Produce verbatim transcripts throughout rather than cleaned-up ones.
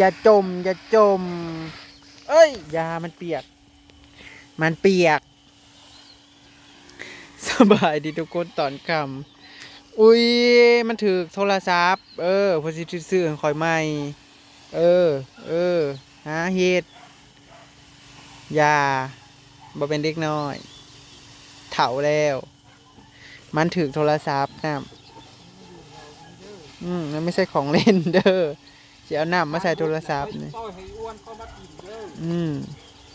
อย่าจม อย่าจม เอ้ย อย่า มันเปียก มันเปียก สบายดีทุกคนตอนค่ำ อุ้ย มันถืกโทรศัพท์ เออ เพิ่นสิซื้อให้ข่อยใหม่ เออ เออ หาเฮ็ด อย่า บ่เป็นเด็กน้อย เฒ่าแล้ว มันถืกโทรศัพท์นำ อืม มันไม่ใช่ของเล่นเด้อ สิเอาน้ำมาใส่โทรศัพท์นี่ เป้าให้อ้วนเข้ามากินเด้อ อืม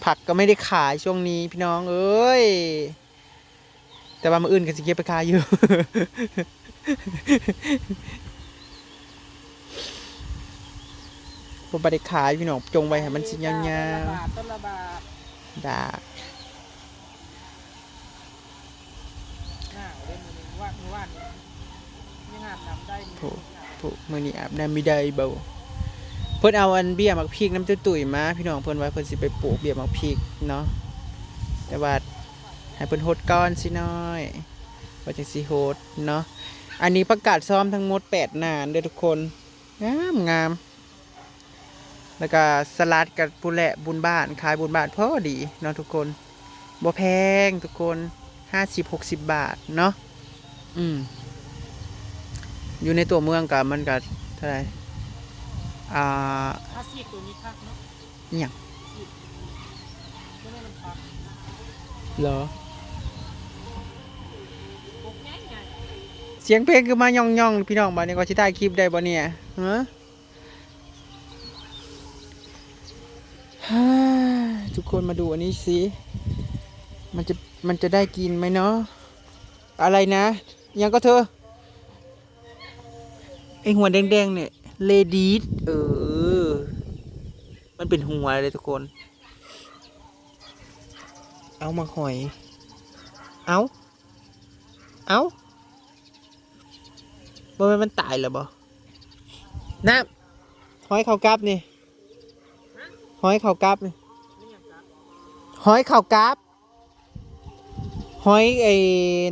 ผักก็ไม่ได้ขายช่วงนี้พี่น้องเอ้ย แต่ว่ามื้ออื่นก็สิเก็บไปขายอยู่ ผมบ่ได้ขายพี่น้อง จงไว้ให้มันสิยาวๆ ต้นละบาท ต้นละบาท ด่า หนาวเด้มื้อนี้ ว่า มื้อวานนี้ยังอาบน้ำได้ มื้อนี้ ผู้ ผู้ มื้อนี้อาบน้ำไม่ได้เบา เพิ่นเอาอันเบี้ยหมากพริกนำตุ้ยๆมา พี่น้อง เพิ่นว่าเพิ่นสิไปปลูกเบี้ยหมากพริกเนาะ แต่ว่าให้เพิ่นหดก่อนสิน้อย ว่าจั่งสิหดเนาะ อันนี้ผักกาดซ้อมทั้งหมดแปดหนานเด้อทุกคน งามงาม แล้วก็สลัดกับพุ้นแหละบุญบ้าน ขายบุญบ้านพอดีเนาะทุกคน บ่แพงทุกคน ห้าสิบ หกสิบ บาทเนาะ อืม อยู่ในตัวเมืองก็มันก็เท่าไหร่ อ่า อาชีพตัวนี้คักเนาะ อิหยัง บ่แม่นมันคัก เหรอ ปลูกง่ายๆ เสียงเพลงคือมาย่องๆ พี่น้อง บัดนี้ก็สิถ่ายคลิปได้บ่เนี่ย ฮะ ฮ่า ทุกคนมาดูอันนี้สิ มันจะ มันจะได้กินไหมเนาะ อะไรนะ ยังก็เธอ ไอ้หัวแดงๆ เนี่ย เลดีส เออ มันเป็นหัวเลยทุกคน เอามาหอย เอา เอา บ่แม่นมันตายแล้วบ่ น้ำ หอยเขากลับนี่ หอยเขากลับนี่ หอยเขากลับ หอยไอ้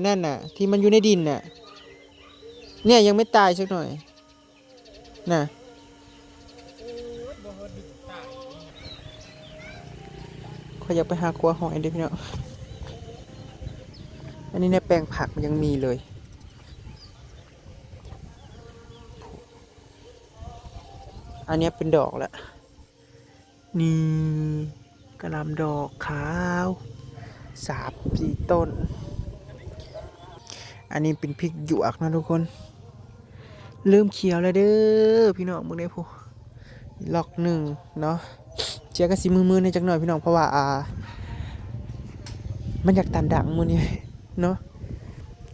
นั่นน่ะ ที่มันอยู่ในดินน่ะ เนี่ยยังไม่ตายสักหน่อย น่ะ ข้อยอยากไปหาขัวหอยเด้อพี่น้อง อันนี้ในแปลงผักมันยังมีเลย อันเนี้ยเป็นดอกแล้ว นี่กะหล่ำดอกขาว สามสี่ต้น อันนี้เป็นพริกหยวกนะทุกคน เริ่มเขียวแล้วเด้อพี่น้อง เบิ่งได้พุ้น ล็อกหนึ่งเนาะ เจียก็สิมือๆ ในจักหน่อยพี่น้อง เพราะว่า อ่า มันอยากตันดังมื้อนี้เนาะ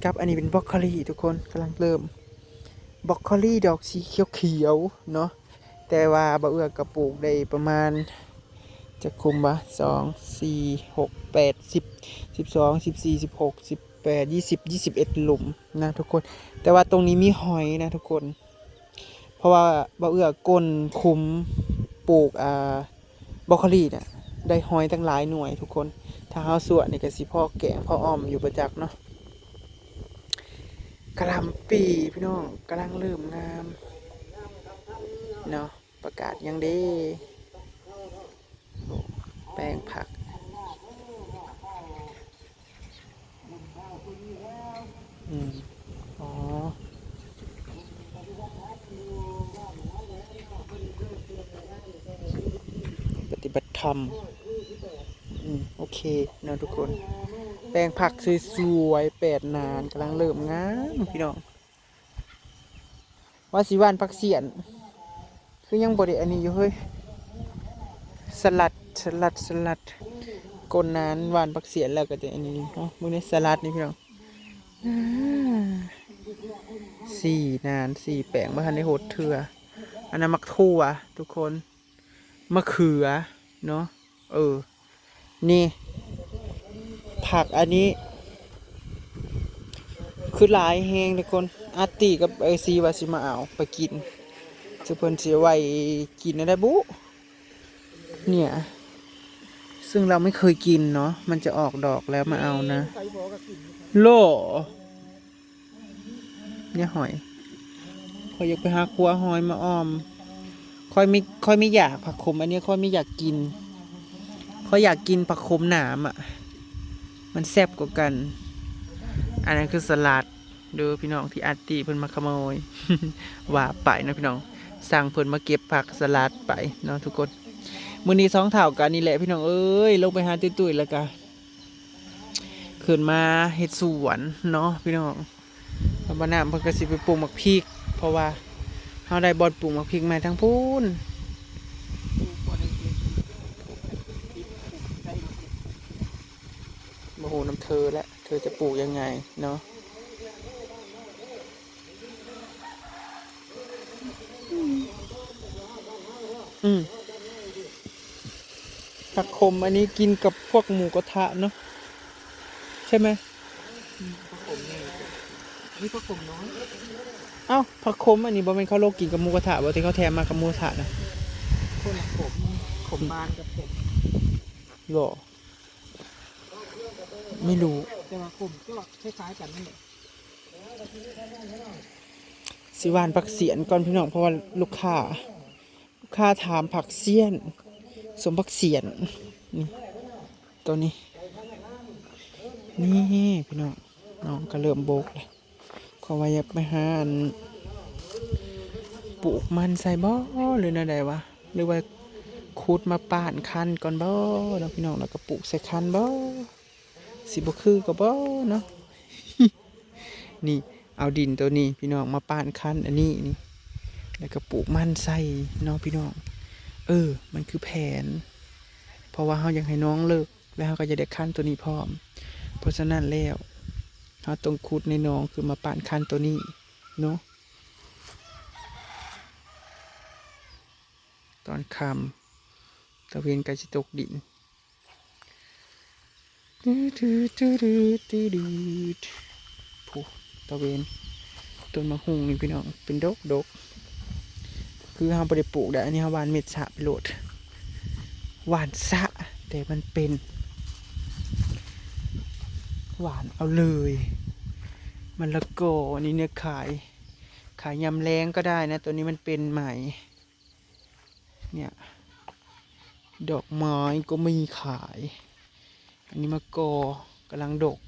กับอันนี้เป็นบรอกโคลีทุกคน กำลังเริ่ม บรอกโคลีดอกสีเขียวๆ เนาะ แต่ว่าบ่าวเอื้อก็ปลูกได้ประมาณ จักคุมวะ สอง สี่ หก แปด สิบ สิบสอง สิบสี่ สิบหก สิบแปด ยี่สิบ ยี่สิบเอ็ด หลุมนะทุกคน แต่ว่าตรงนี้มีหอยนะทุกคน เพราะว่าบ่าวเอื้อก้นขุมปลูก อ่า บรอกโคลีเนี่ย ได้หอยตั้งหลายหน่วยทุกคน ถ้าเฮาสวนนี่ก็สิพอแกงพออ่อมอยู่บ่จักเนาะ กะหล่ำปีพี่น้อง กำลังเริ่มงามเนาะ ผักกาดยังเด้ โอ้ แปลงผัก อืม อ๋อ ปฏิบัติธรรม อืม โอเคเนาะทุกคน แปลงผักสวยๆ แปดหนาน กำลังเริ่มงามพี่น้อง ว่าสิหว่านผักเสี้ยน คือยังบ่ได้อันนี้อยู่เฮ้ย สลัด สลัด สลัด ก้นหนานหว่านผักเสี้ยนแล้วก็จะอันนี้เนาะ มื้อนี้สลัดนี่พี่น้อง อ่า สี่หนาน สี่แปลง บ่ทันได้หดเทื่อ อันนั้นหมากถั่วทุกคน มะเขือเนาะ เออ นี่ ผักอันนี้ คือหลายแฮงทุกคน อาร์ตี้กับเอซีว่าสิมาเอาไปกิน ซึ่งเพิ่นสิไว้กินได้บุ เนี่ย ซึ่งเราไม่เคยกินเนาะ มันจะออกดอกแล้วมาเอานะ โล เนี่ยหอย ข้อยอยากไปหาขัวหอยมาอ่อม ข ค่อยไม่ค่อยไม่อยากผักขม อันนี้ค่อยไม่อยากกิน ค่อยอยากกินผักขมหนามอ่ะ มันแซ่บกว่ากัน อันนั้นคือสลัดเด้อพี่น้อง ที่อาร์ตี้เพิ่นมาขโมย ว่าไปเนาะพี่น้อง สั่งเพิ่นมาเก็บผักสลัดไปเนาะทุกคน มื้อนี้สองเฒ่ากันนี่แหละพี่น้องเอ้ย ลงไปหาตุ้ยๆแล้วก็ ขึ้นมาเฮ็ดสวนเนาะพี่น้อง แล้วบ่าน้ำเพิ่นก็สิไปปลูกหมากพริก เพราะว่าเฮาได้บ่อนปลูกหมากพริกใหม่ทางพู้น บ่ฮู้นำเธอและ เธอจะปลูกยังไงเนาะ อืม ผักขมอันนี้กินกับพวกหมูกระทะเนาะ ใช่ไหม อืม ผักขมนี่ นี่ผักขมน้อย เอ้า ผักขมอันนี้บ่แม่นเขาลวกกินกับหมูกระทะบ่ ที่เขาแถมมากับหมูกระทะนะ คนละขม ขมบานกับขม หรอ ไม่รู้ แต่ว่าขมก็คล้ายๆกันนั่นแหละ สิหว่านผักเสี้ยนก่อนพี่น้อง เพราะว่าลูกค้า ลูกค้าถามผักเสี้ยน สมผักเสี้ยน นี่ ตัวนี้ นี่พี่น้อง น้องก็เริ่มบกแล้ว เขาว่าอยากไปหาอัน ปลูกมันใส่บ่ หรือแนวใดวะ หรือว่าขุดมาป้านคันก่อนบ่เนาะพี่น้อง แล้วก็ปลูกใส่คันบ่ สิบ่คือก็บ่เนาะ นี่ เอาดินตัวนี้พี่น้องมาป้านคันอันนี้นี่ แล้วก็ปลูกมันใส่เนาะพี่น้อง เออ มันคือแผน เพราะว่าเฮาอยากให้น้องเลิก แล้วเฮาก็จะได้คันตัวนี้พร้อม เพราะฉะนั้นแล้ว เฮาต้องขุดในหนองขึ้นมาป้านคันตัวนี้เนาะ ตอนค่ำ ตะเวนใกล้สิตกดิน ตื้อตื้อตื้อตื้อตื้อตื้อ ผู้ ตะเวน ต้นมะฮุ่งนี่พี่น้อง เป็นดกดก คือเฮาบ่ได้ปลูกได้ อันนี้เฮาหว่านเม็ดสะไปโลด หว่านสะ แต่มันเป็น หว่านเอาเลย มะละกอ อันนี้เนี่ยขาย ขายยามแลงก็ได้นะ ตัวนี้มันเป็นใหม่ เนี่ย ดอกไม้ก็มีขาย อันนี้มะกอกำลังดก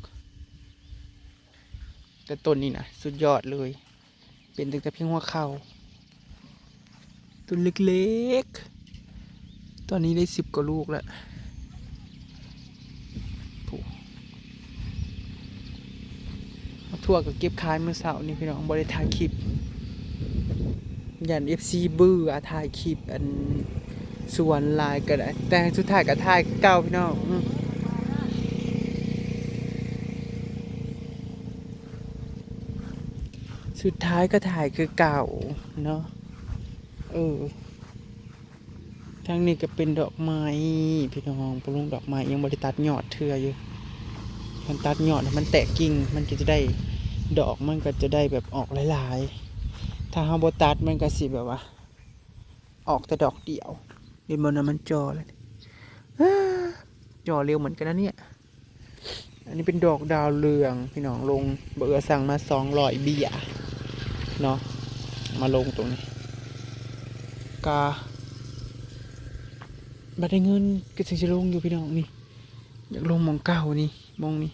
แต่ต้นนี้นะ สุดยอดเลย เป็นตั้งแต่เพียงหัวเข่า ต้นเล็กๆ ตอนนี้ได้สิบกว่าลูกแล้ว ผู้ เอาถั่วก็เก็บขายมื้อเช้านี่พี่น้อง บ่ได้ถ่ายคลิป ย่านเอฟซีเบื่อถ่ายคลิปอันสวนหลายก็ได้ แต่สุดท้ายก็ถ่ายคือเก่าพี่น้อง อืม สุดท้ายก็ถ่ายคือเก่าเนาะ เออ ทางนี้ก็เป็นดอกไม้ พี่น้อง ปะลุงดอกไม้ยังบ่ได้ตัดยอดเทื่ออยู่ มันตัดยอดแล้วมันแตกกิ่ง มันก็จะได้ ดอกมันก็จะได้แบบออกหลายๆ ถ้าเฮาบ่ตัดมันก็สิแบบว่า ออกแต่ดอกเดียว เห็นบ่นะ มันจ่อแล้วนี่ จ่อเร็วเหมือนกันนะเนี่ย อันนี้เป็นดอกดาวเรือง พี่น้อง ลง บ่าเอือสั่งมาสองร้อยเบี้ยเนาะ มาลงตรงนี้ กะ บ่ได้เงินก็สิลงอยู่พี่น้องนี่ อยากลงหม่องเก่านี่ หม่องนี่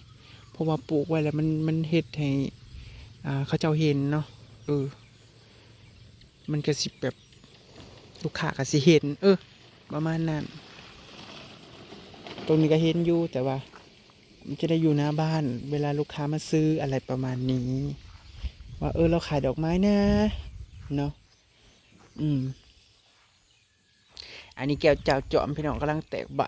เพราะว่าปลูกไว้แล้วมัน มันเฮ็ดให้ อ่า เขาเจ้าเห็นเนาะ เออ มันก็สิแบบ ลูกค้าก็สิเห็น เออ ประมาณนั้น ตรงนี้ก็เห็นอยู่ แต่ว่า มันจะได้อยู่หน้าบ้าน เวลาลูกค้ามาซื้ออะไรประมาณนี้ ว่า เออ เราขายดอกไม้นะ เนาะ อืม อันนี้แก้วจาวจอมพี่น้องกำลังแตกใบ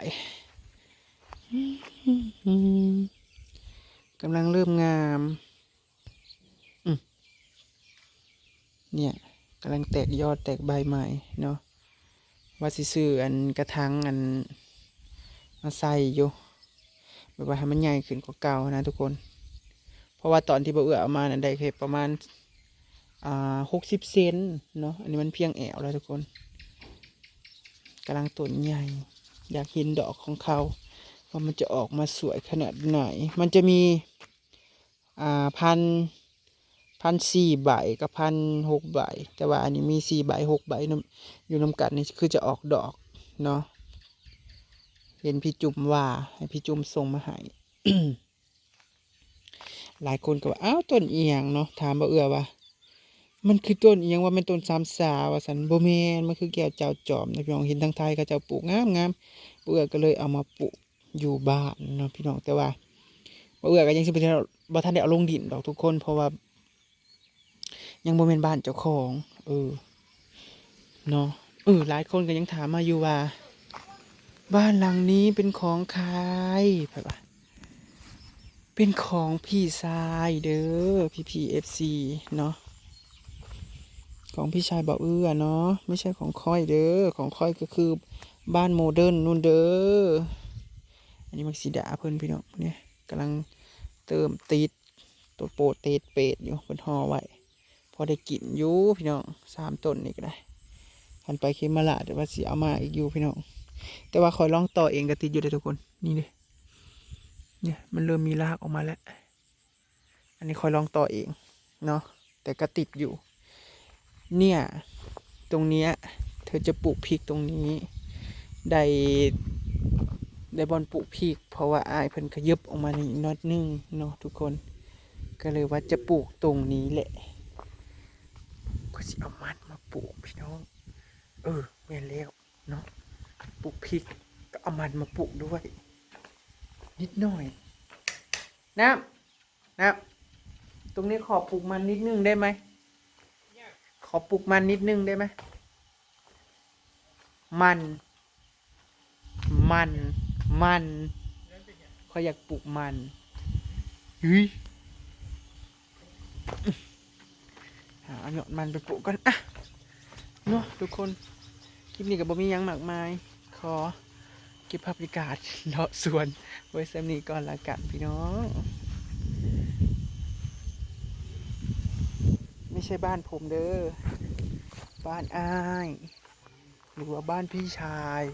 กำลังเริ่มงาม อืม เนี่ยกำลังแตกยอดแตกใบใหม่เนาะ ว่าสิซื้ออันกระถางอันมาใส่อยู่ แบบว่าให้มันใหญ่ขึ้นกว่าเก่านะทุกคน เพราะว่าตอนที่บ่าเอื้อเอามานั้นได้แค่ประมาณ อ่า หกสิบเซนเนาะ อันนี้มันเพียงแอวแล้วทุกคน กำลังต้นใหญ่ อยากเห็นดอกของเขา ว่ามันจะออกมาสวยขนาดไหน มันจะมี อ่า พันธุ์ พันสี่ใบกับพันหกใบ แต่ว่าอันนี้มีสี่ใบหกใบนำ อยู่นำกันนี่คือจะออกดอกเนาะ เห็นพี่จุ่มว่า ให้พี่จุ่มส่งมาให้ หลายคนก็ว่า "อ้าว ต้นอีหยังเนาะ?" ถามบ่าวเอื้อว่า "มันคือต้นอีหยัง ว่าแม่นต้นสามสา" ว่าซั่น "บ่แม่น มันคือแก้วจาวจอมนะพี่น้อง เห็นทางไทยเขาเจ้าปลูกงามๆ บ่าวเอื้อก็เลยเอามาปลูกอยู่บ้านเนาะพี่น้อง แต่ว่าบ่าวเอื้อก็ยังสิบ่ทัน บ่ทันได้เอาลงดินดอกทุกคน เพราะว่า ยังบ่แม่นบ้านเจ้าของ เออ เนาะ เออ หลายคนก็ยังถามมาอยู่ว่า "บ้านหลังนี้เป็นของใคร?" เพิ่นว่า "เป็นของพี่ชายเด้อ พี่ๆ เอฟซี เนาะ ของพี่ชายบ่าวเอื้อเนาะ ไม่ใช่ของข้อยเด้อ ของข้อยก็คือบ้านโมเดิร์นนู่นเด้อ" อันนี้มักสิด่าเพิ่นพี่น้อง เนี่ย กำลังเติมติด ตัวโปเตดเปดอยู่ เพิ่นห่อไว้ พอได้กินอยู่พี่น้อง สามต้นนี่ก็ได้ คันไปเขมราช แต่ว่าสิเอามาอีกอยู่พี่น้อง แต่ว่าข้อยลองต่อเองก็ติดอยู่เด้อทุกคน นี่เด้ เนี่ย มันเริ่มมีรากออกมาแล้ว อันนี้ข้อยลองต่อเองเนาะ แต่ก็ติดอยู่ เนี่ย ตรงเนี้ย เธอจะปลูกพริกตรงนี้ ได้ ได้บ่อนปลูกพริก เพราะว่าอ้ายเพิ่นขยับออกมานี่น้อยหนึ่งเนาะทุกคน ก็เลยว่าจะปลูกตรงนี้แหละ ก็สิเอามันมาปลูกพี่น้อง เออ แม่นแล้วเนาะ ปลูกพริกก็เอามันมาปลูกด้วย นิดหน่อย น้ำ น้ำ ตรงนี้ขอปลูกมันนิดนึงได้ไหม ขอปลูกมันนิดนึงได้ไหม มัน มัน มัน ข้อยอยากปลูกมัน เฮ้ย หาเอายอดมันไปปลูกก่อน อ่ะ เนาะทุกคน คลิปนี้ก็บ่มีหยังมากมาย ขอเก็บภาพบรรยากาศเลาะสวนไว้ส่ำนี้ก่อนละกันพี่น้อง ไม่ใช่บ้านผมเด้อ บ้านอ้าย หรือว่าบ้านพี่ชาย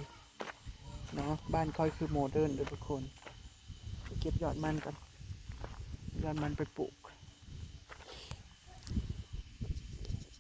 เนาะ บ้านข้อยคือโมเดิร์นเด้อทุกคน ไปเก็บยอดมันก่อน ยอดมันไปปลูก